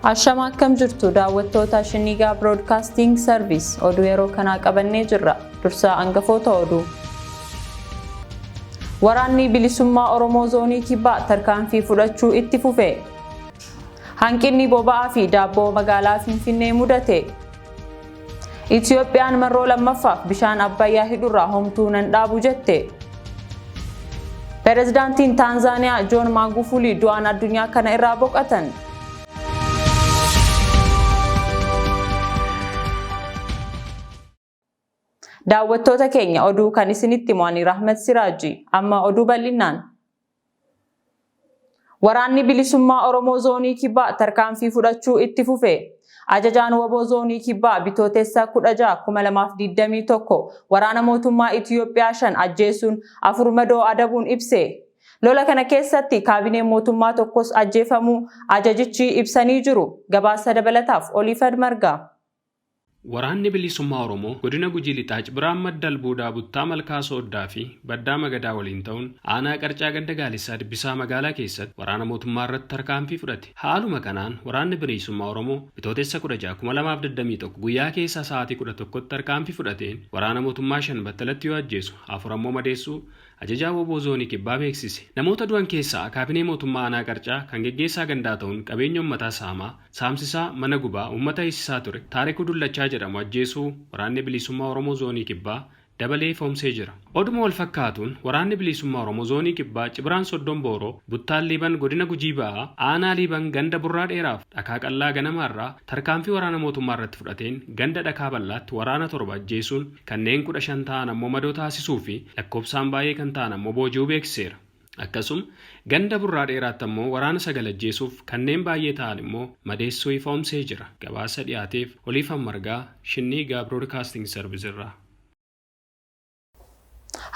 Ashama akkam jirtu daawwattoota Shinnigaa Broadcasting Service oduu yeroo kanaa qabannee jirra. Dursaa angafoota oduu. Waraanni bilisummaa Oromoo zoonii kibbaa tarkaanfii fudhachuu itti fufe. Hanqinni boba'aa fi daabboo magaalaa Finfinnee mudate. Itiyoophiyaan marroo lammaffaaf bishaan Abbayyaa hidhurraa homtuu nan dhaabu jette. Pireezidaantiin Taanzaaniyaa Joon Maagufulii du'aan addunyaa kana irraa boqotan. Daawwattoota keenya oduu kan isinitti himu ani Rahmat Siraaji. Amma oduu bal'inaan. Waraanni Bilisummaa Oromoo Zoonii Kibbaa tarkaanfii fudhachuu itti fufe. Ajajaan wbo Zoonii Kibbaa Bitootessa 16, 2021 waraana mootummaa Itiyoophiyaa 5 ajjeesuun 4 madoo adabuun ibse. Lola kana keessatti kaabineen mootummaa tokkos ajjeefamuu ajajichi ibsanii jiru. Gabaasa dabalataaf Oliifad Margaa. Waraanni Bilisummaa Oromoo Godina Gujii Lixaa Cibiraan Madda Albuudaa Buttaa Malkaa Sooddaa fi Baddaa Magadaa waliin ta'uun Aanaa Qarcaa Ganda Gaalissaa Dibbisaa magaalaa keessatti waraana mootummaa irratti tarkaanfii fudhate. Haaluma kanaan Waraanni Bilisummaa Oromoo Bitootessa 16, 2021 guyyaa keessaa sa'aatii 11tti tarkaanfii fudhateen waraana mootummaa 5 battalatti yoo ajjeesu 4 ammoo madeessuu Ajajaan wbo Zoonii Kibbaa beeksise. Namoota du'an keessaa kaabinee mootummaa Aanaa Qarcaa kan geggeessaa gandaa ta'uun qabeenya ummataa saamaa, saamsisaa, mana gubaa, ummata hiisisaa ture Taarikuu Dullachaa jedhamu ajjeesuu Waraanni Biliisummaa Oromoo Zoonii Kibbaa dabalee ifoomsee jira. Oduma wal fakkaatuun Waraanni Biliisummaa Oromoo Zoonii Kibbaa Cibiraan Soddom Booroo, Buttaan Liiban Godina Gujii Ba'aa Aanaa Liiban Ganda Burraa Dheeraaf Dhakaa Qallaa ganama har'aa tarkaanfii waraana mootummaa irratti fudhateen ganda Dhakaa Bal'aatti waraana 7 ajjeesuun kanneen 15 ta'an ammoo madoo taasisuu fi lakkoofsaan baay'ee kan ta'an ammoo booji'uu beeksiseera. Akkasuma ganda Burraa Dheeraatti ammoo waraana 9 ajjeesuuf kanneen baay'ee ta'an immoo madeessuu ifoomsee jira. Gabaasa dhiyaateef Oliifan Margaa, Shinniigaa Broadcasting Service irraa.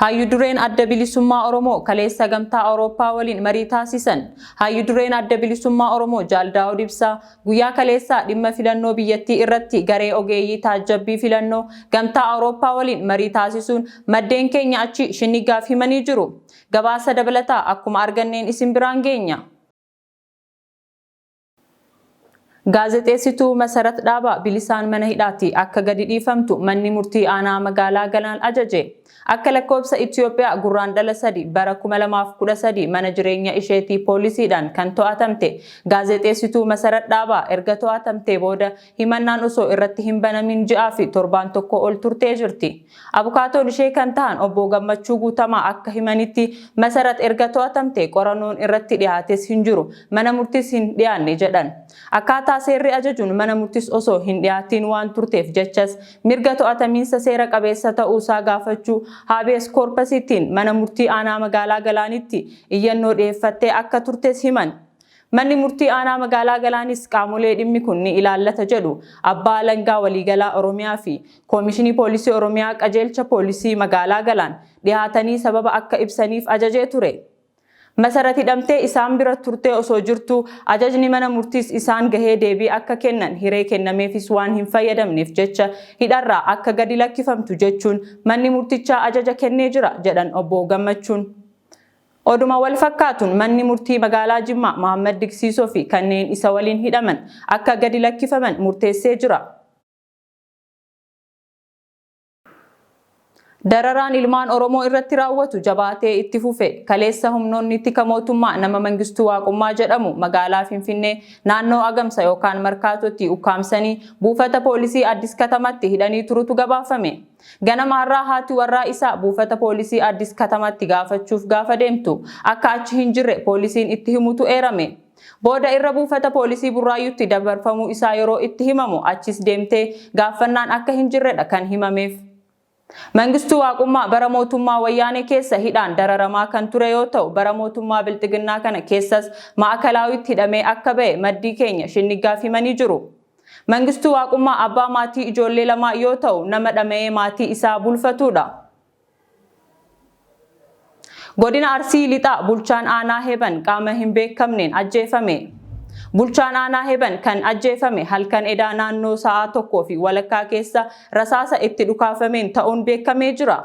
Hayyu Dureen Adda Bilisummaa Oromoo kaleessa Gamtaa Awurooppaa waliin marii taasisan. Hayyu Dureen Adda Bilisummaa Oromoo Jaal Daawud Ibsaa guyyaa kaleessaa dhimma filannoo biyyattii irratti garee ogeeyyii taajjabbii filannoo Gamtaa Awurooppaa waliin marii taasisuun maddeen keenya achi Shinniggaaf himanii jiru. Gabaasa dabalataa akkuma arganneen isin biraan geenya. Gaazexeessituu Masarat Dhaabaa bilisaan mana hidhaatii akka gadi dhiifamtu manni murtii aanaa magaalaa Galaan ajaje. Akka lakkoobsa Itiyoophiyaa Gurraandhala 3 bara 2013 mana jireenya isheetii poolisiidhaan kan to'atamte gaazexeessituu Masarat Dhaabaa erga to'atamtee booda himannaan osoo irratti hin banamin ji'aa fi torbaan tokkoo ol turtee jirti. Abukaatoon ishee kan tahan Obbo Gammachuu Guutamaa akka himanitti, Masarat erga to'atamtee qorannoon irratti dhiyaates hin jiru, mana murtis hin dhiyaanne jedhan. Akkaataa seerri ajajuun mana murtis osoo hin dhiyaatiin waan turteef jechas mirga to'atamiinsa seera qabeessa ta'uusaa gaafachuu habeas corpus'tiin mana murtii aanaa magaalaa Galaanitti iyyannoo dhiyeeffattee akka turtes himan. Manni Murtii Aanaa Magaalaa Galaanis qaamolee dhimmi kun ni ilaallata jedhu Abbaa Alangaa Waliigalaa Oromiyaa fi Koomishinii Poolisii Oromiyaa Qajeelcha Poolisii Magaalaa Galaan dhihaatanii sababa akka ibsaniif ajajee ture. Masarat hidhamtee isaan bira turtee osoo jirtuu ajajni mana murtiis isaan gahee deebii akka kennan hiree kennameefis waan hin fayyadamneef jecha hidharraa akka gadi lakkifamtu jechuun manni murtichaa ajaja kennee jira jedhan Obbo Gammachuun. Oduma wal fakkaatuun manni murtii magaalaa Jimmaa Mahaammad Diksiisoo fi kanneen isa waliin hidhaman akka gadi lakkifaman murteessee jira. Dararaan ilmaan Oromoo irratti raawwatu jabaatee itti fufe. Kaleessa humnoonni tika mootummaa nama Mangistuu Waaqummaa jedhamu magaalaa Finfinnee naannoo Agamsa yookaan Markaatootti ukkaamsanii buufata poolisii Addis Katamatti hidhanii turutu gabaafame. Ganama har'aa haati warraa isaa buufata poolisii Addis Katamatti gaafachuuf gaafa deemtu akka achi hin jirre poolisiin itti himutu eerame. Booda irra buufata poolisii Burraayyutti dabarfamuu isaa yeroo itti himamu achis deemtee gaaffannaan akka hin jirredha kan himameef. Mangistuu Waaqummaa bara mootummaa Wayyaanee keessa hidhaan dararamaa kan ture yoo ta'u bara mootummaa Bilxiginnaa kana keessas Ma'akalaawitti hidhamee akka ba'e maddii keenya Shinniggaaf himanii jiru. Mangistuu Waaqummaa abbaa maatii ijoollee lamaa yoo ta'u nama dhama'ee maatii isaa bulfatuudha. Godina Arsii Lixaa bulchaan aanaa Heban qaama hin beekamneen ajjeefame. Bulchaan aanaa Heban kan ajjeefame halkan edaa naannoo sa'aa 1:30 keessa rasaasa itti dhukaafameen ta'uun beekamee jira.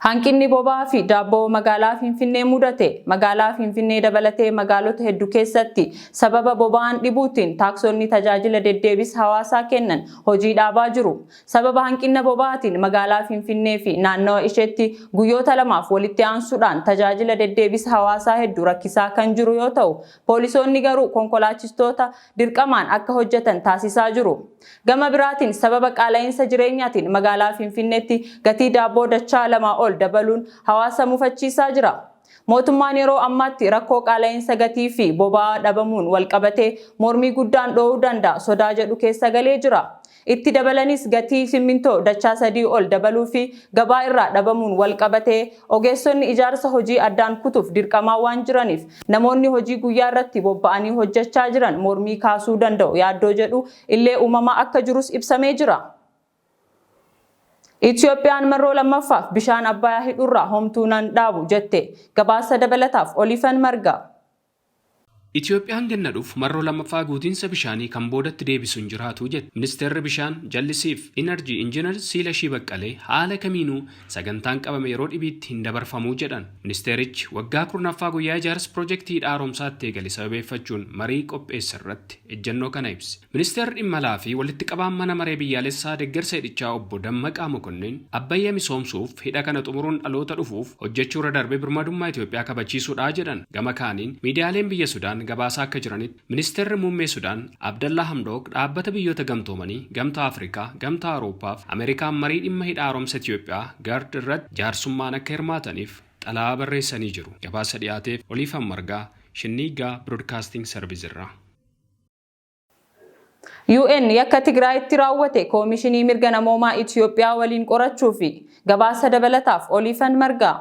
Hanqinni boba'aa fi daabboo magaalaa Finfinnee mudate. Magaalaa Finfinnee dabalatee magaalota hedduu keessatti sababa boba'aan dhibuutiin taaksonni tajaajila deddeebisa hawaasaa kennan hojii dhaabaa jiru. Sababa hanqina boba'aatiin magaalaa Finfinnee fi naannawa isheetti guyyoota 2f walitti aansuudhaan tajaajila deddeebisa hawaasaa hedduu rakkisaa kan jiru yoo ta'u, poolisoonni garuu konkolaachistoota dirqamaan akka hojjetan taasisaa jiru. Gama biraatiin, sababa qaala'insa jireenyaatiin magaalaa Finfinneetti gatii daabboo dachaa 2 ol dabaluun hawaasa mufachiisaa jira. Mootummaan yeroo ammaatti rakkoo qaala'insa gatii fi boba'aa dhabamuun walqabatee mormii guddaan dho'uu danda'a sodaa jedhu keessa galee jira. Itti dabalanis, gatii simmintoo dachaa 3 ol dabaluu fi gabaa irraa dhabamuun walqabatee ogeessonni ijaarsa hojii addaan kutuuf dirqamaa waan jiraniif, namoonni hojii guyyaa irratti bobba'anii hojjechaa jiran mormii kaasuu danda'u yaaddoo jedhu illee uumamaa akka jirus ibsamee jira. Itoophiyaan marroo lammaffaaf bishaan Abbayaa hidhuurraa homtuu nan dhaabu jette. Gabaasa dabalataaf Olifan Marga. Itoophiyaan ganna dhufu marroo lammaffaa guutiinsa bishaanii kan boodatti deebisu hin jiraatu jette. Ministeerri Bishaan, Jallisii fi Inerjii Injiinar Siilashii Baqqalee haala kamiinuu sagantaan qabame yeroo dhibiitti hin dabarfamuu jedhan. Ministeerichi waggaa 10ffaa guyyaa ijaarsa piroojeektii hidha haaromsaatti eegale sababeeffachuun marii qopheesse irratti ejjennoo kana ibse. Ministeerri Dhimma Alaa fi walitti qabaan Mana Maree Biyyaalessaa deeggarsa hidhichaa Obbo Dammaqaa Mokonnin, Abbayya misoomsuuf hidha kana xumuruun dhaloota dhufuuf hojjechuu irra darbee birmadummaa Itoophiyaa kabachiisuudha jedhan. Gama kaaniin, miidiyaaleen biyya Sudaan gabaasaa akka jiranitti, Ministeerri Muummee Sudaan Abdallaa Hamdook Dhaabbata Biyyoota Gamtoomanii, Gamtaa Afrikaa, Gamtaa Awurooppaa fi Ameerikaan marii dhimma hidha haaromsa Itoophiyaa GERD irratti jaarsummaan akka hirmaataniif xalayaa barreessanii jiru. Gabaasa dhiyaateef Oliifan Margaa, Shinniiggaa Broadcasting Service irraa. UN yakka Tigraayitti raawwate Koomishinii Mirga Namoomaa Itiyoophiyaa waliin qorachuufi. Gabaasa dabalataaf Oliifan Margaa.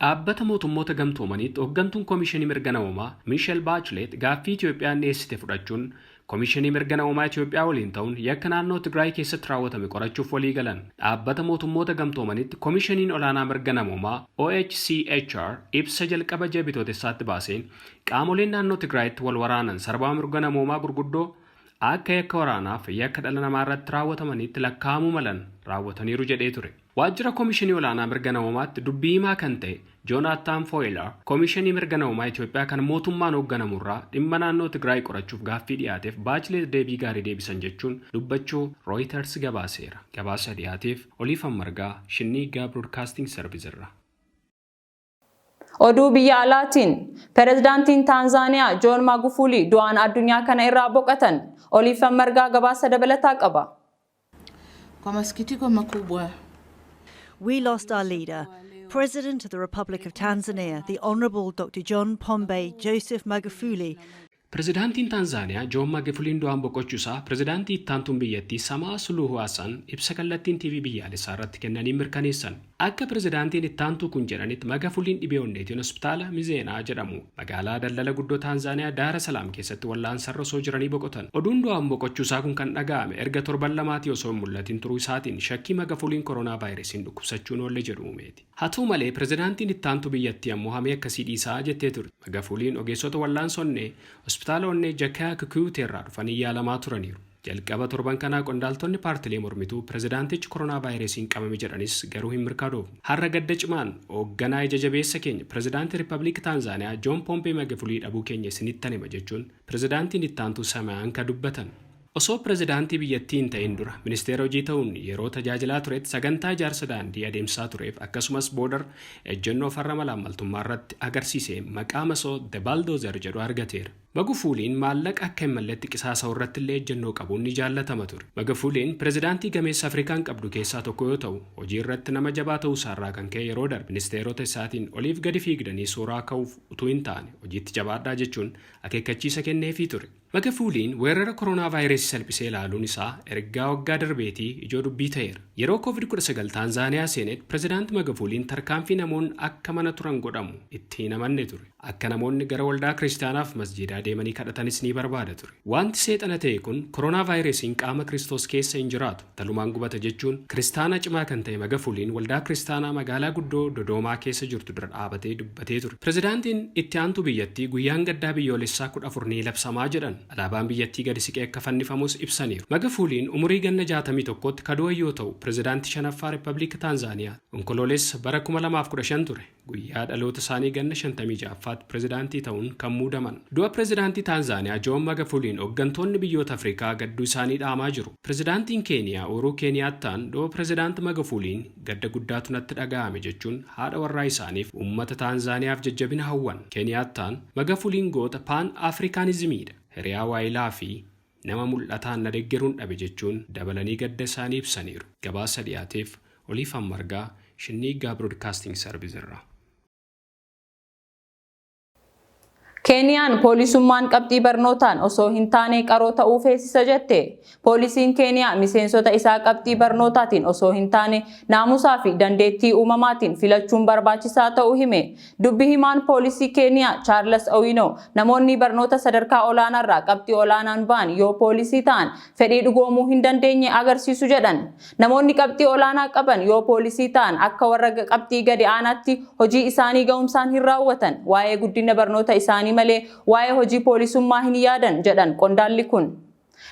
Dhaabbata Mootummoota Gamtoomaniitti hooggantuun Koomishinii Mirga Namoomaa Miishel Baachileet gaaffii Itiyoophiyaan dhiyeessite fudhachuun Koomishinii Mirga Namoomaa Itiyoophiyaa waliin ta'uun yakka naannoo Tigraay keessatti raawwatame qorachuuf walii galan. Dhaabbata Mootummoota Gamtoomanitti Koomishiniin Olaanaa Mirga Namoomaa, OHCHR, ibsa jalqaba ji'a Bitootessaatti baaseen, qaamoleen naannoo Tigraayitti wal waraanan sarbama mirga namoomaa gurguddoo akka yakka waraanaaf yakka dhala namaa irratti raawwatamaniitti lakkaa'amuu malan raawwataniiru jedhee ture. Waajjira Koomishinii Olaanaa Mirga Namoomaatti dubbii himaa kan ta'e Joonaattaan Fooyilar, Koomishinii Mirga Namoomaa Itoophiyaa kan mootummaan hoogganamurraa dhimma naannoo Tigraay qorachuuf gaaffii dhiyaateef Baachileet deebii gaarii deebisan jechuun dubbachuu Rooyiters gabaaseera. Gabaasa dhiyaateef Oliifan Margaa, Shinniiggaa Broadcasting Service irraa. Oduu biyya alaatiin, Pireezidaantiin Taanzaaniyaa Joon Maagufuli du'aan addunyaa kana irraa boqotan. Oliifan Margaa gabaasa dabalataa qaba. Kwa masikitiko makubwa We lost our leader, President of the Republic of Tanzania, the Honourable Dr. John Pombe Joseph Magufuli. Pireezidaantiin Taanzaaniyaa Joon Maagufuliin du'aan boqochuu isaa pireezidaantii ittaantuun biyyattii Samaa Suluhu Hassan ibsa kallattiin TV biyyaalessaa irratti kennanii mirkaneessan. Akka pireezidaantiin ittaantuu kun jedhanitti, Magafuliin dhibee onneetiin hospitaala Mizeenaa jedhamu magaalaa daldala guddoo Taanzaaniyaa Daara Salaam keessatti wallaansarra osoo jiranii boqotan. Oduun du'aan boqochuu isaa kun kan dhaga'ame erga torban 2tii osoo hin mul'atin turuu isaatiin shakkii Magafuliin koronaa vaayirasiin dhukkubsachuun oolle jedhu uumeeti. Haa ta'u malee, pireezidaantiin ittaantuu biyyattii ammoo hamee akkasii dhiisaa jettee turte. Magafuliin ogeessota wallaansa onnee hospitaala onnee Jakaa Kikuutee irraa dhufanii yaalamaa turaniiru. Jalqaba torban kanaa qondaaltonni paartilee mormituu pireezidaantichi koronaa vaayirasiin qabame jedhanis garuu hin mirkanoofne. "Har'a gadda cimaan hoogganaa ija jabeessa keenya, pireezidaantii Riippaabilikii Taanzaaniyaa Joon Poompee Magufulii dhabuu keenya isinittan hima" jechuun pireezidaantiin ittaantuu Samayaan ka dubbatan. Osoo pireezidaantii biyyattii hin ta'in dura ministeera hojii ta'uun yeroo tajaajilaa turetti sagantaa ijaarsa daandii adeemsisaa tureef, akkasumas boodar ejjennoo farra malaammaltummaa irratti agarsiise maqaa masoo "The Bulldozer" jedhu argateera. Magufuuliin maallaqa akka hin malletti qisaasa'u irratti illee ejjennoo qabuun ni jaallatama ture. Magufuuliin pireezidaantii gameessa Afrikaan qabdu keessaa tokko yoo ta'u, hojii irratti nama jabaa ta'uu isaarraa kan ka'e yeroo darbe ministeerota isaatiin oliif gadi fiigdanii suuraa ka'uuf utuu hin taane hojiitti jabaadhaa jechuun akeekkachiisa kenneefii ture. Magafuuliin weerara koronaa vaayirasii salphisee ilaaluun isaa ergaa waggaa darbeetii ijoo dubbii ta'eera. Yeroo COVID-19 Taanzaaniyaa seenetti pireezidaanti Magafuuliin tarkaanfii namoonni akka mana turan godhamu itti hin amanne ture. Akka namoonni gara waldaa kiristaanaaf masjiidaa deemanii kadhatanis ni barbaada ture. Wanti seexana ta'e kun koronaa vaayirasiin qaama Kiristoos keessa hin jiraatu, talumaan gubata jechuun kiristaana cimaa kan ta'e Magafuuliin waldaa kiristaanaa magaalaa guddoo Dodoomaa keessa jirtu dura dhaabatee dubbatee ture. Pirezidaantiin itti aantu biyyattii guyyaan gaddaa biyyoolessaa 14 ni labsamaa jedhan. Alaabaan biyyattii gadi siqee akka fannifamus ibsaniiru. Magafuuliin umurii ganna 61tti kadu'a yoo ta'u, pirezidaantii shanaffaa Riippaabilika Taanzaaniyaa Onkoloolessa bara 2015 ture. Guyyaa dhaloota isaanii ganna 56ffaatti pirezidaantii ta'uun kan muudaman. Du'a pirezidaantii Taanzaaniyaa Joon Magafuuliin hooggantoonni biyyoota Afrikaa gadduu isaanii dhaamaa jiru. Pirezidaantiin Keeniyaa Uhuruu Keeniyaattaan du'a pirezidaanti Magafuuliin gadda guddaatu natti dhaga'ame jechuun haadha warraa isaaniif uummata Taanzaaniyaaf jajjabina hawwan. Keeniyaattaan Magafuuliin goota paan Afrikaanizimiidha. Hiriyaa waayilaa fi nama mul'ataan na deeggaruun dhabe jechuun dabalanii gadda isaanii ibsaniiru. Gabaasa dhiyaateef Oliifan Margaa, Shinniiggaa Broadcasting Service irraa. Keeniyaan poolisummaan qabxii barnootaan osoo hin taane qaroo ta'uu feesisa jette. Poolisiin Keeniyaa miseensota isaa qabxii barnootaatiin osoo hin taane naamusaa fi dandeettii uumamaatiin filachuun barbaachisaa ta'uu hime. Dubbi himaan poolisii Keeniyaa Chaarles Owino namoonni barnoota sadarkaa olaanaarraa qabxii olaanaan ba'an yoo poolisii ta'an fedhii dhugoomuu hin dandeenye agarsiisu jedhan. Namoonni qabxii olaanaa qaban yoo poolisii ta'an akka warra qabxii gadi aanaatti hojii isaanii ga'umsaan hin raawwatan. Waa'ee guddina barnoota isaanii malee waa'ee hojii poolisummaa hin yaadan jedhan qondaalli kun.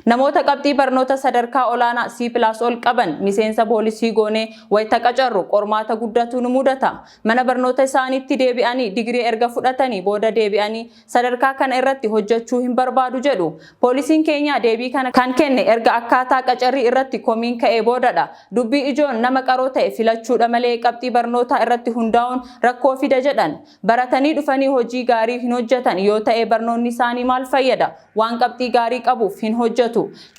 Namoota qabxii barnoota sadarkaa olaanaa C+ ol qaban miseensa poolisii goonee wayita qacarru qormaata guddatu nu mudata. Mana barnoota isaaniitti deebi'anii digirii erga fudhatanii booda deebi'anii sadarkaa kana irratti hojjechuu hin barbaadu jedhu. Poolisiin keenya deebii kana kan kenne erga akkaataa qacarrii irratti komiin ka'ee boodadha. Dubbii ijoon nama qaroo ta'e filachuudha malee qabxii barnootaa irratti hundaa'uun rakkoo fida jedhan. Baratanii dhufanii hojii gaarii hin hojjetan yoo ta'e barnoonni isaanii maal fayyada? Waan qabxii gaarii qabuuf hin hojjetu.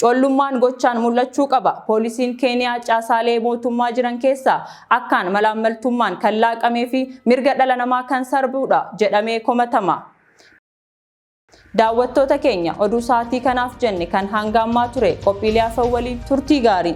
Collummaan gochaan mul'achuu qaba. Poolisiin Keeniyaa caasaalee mootummaa jiran keessaa akkaan malaammaltummaan kan laaqamee fi mirga dhala namaa kan sarbuudha jedhamee komatama. Daawwattoota keenya, oduu sa'aatii kanaaf jenne kan hanga ammaa ture. Qophiilee hafan waliin turtii gaarii.